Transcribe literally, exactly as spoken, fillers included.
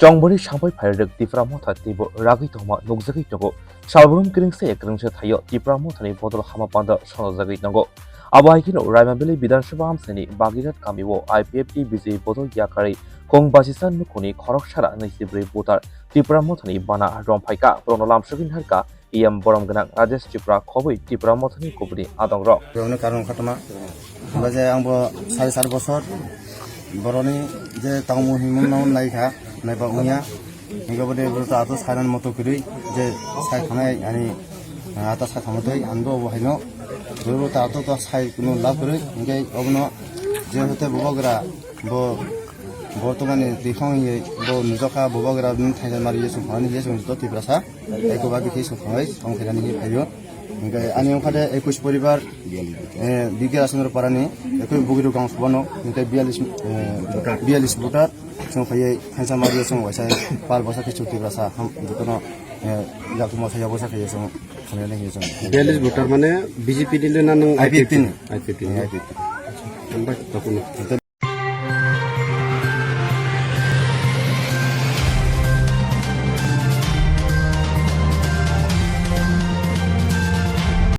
Tongbani sampai phairwk Tipra Motha teibo ragwi tongma nukjagwi tongo. Salbrum kwrwngsa ya kwrwngsa thaio Tipra Mothani bodol hama panda sanajagwi tongo. Abo hai kheno Raima Valley Bidhan Sabha amchaini Bagirhat kamio I P F T B J P bodol yakarwi kong basisa nukhungni khorok sara naichibri voter Tipra Mothani bana romphai kha, borokno lamsogwi narwkha E M borom gwnang Rajesh Tripura, khobwi Tipra Mothani kubuni adongrok. Borokni karon wngkha tama. Hwnba je ang bo sari sari bosor borokni je tongmung himung no naikha, naiba wngya. Hingke bo de bwrwi ta ato sainan moto kwrwi je sai thangnai ani, ah, ata sai thangma twi ang bo bo haino. Bwrwi ta ato to sai kuno lab kwrwi hingke obono je hote bubagra bo bortomani twi khong ye bo nujokha bubagra ni thaisa mari ye sung phani ye sung to Tiprasa. Eko ba bikhi sung phai song khairani ye phaio. Hingke ani ongkha de ekush poribar, eh, B K Rajchandra Parani, ekoi bugiro gang subano, hingke biyalis, eh, biyalis voter, song phai thaisa mari song waisa pal bosa khe chuti basa ham jotono, eh, yakuma saya bosa khe song khamya nang ye song. Biyalis voter mane B J P ni le na nang I P F T ni? I P F T ni. I P F T ni. Hambai, tokoni.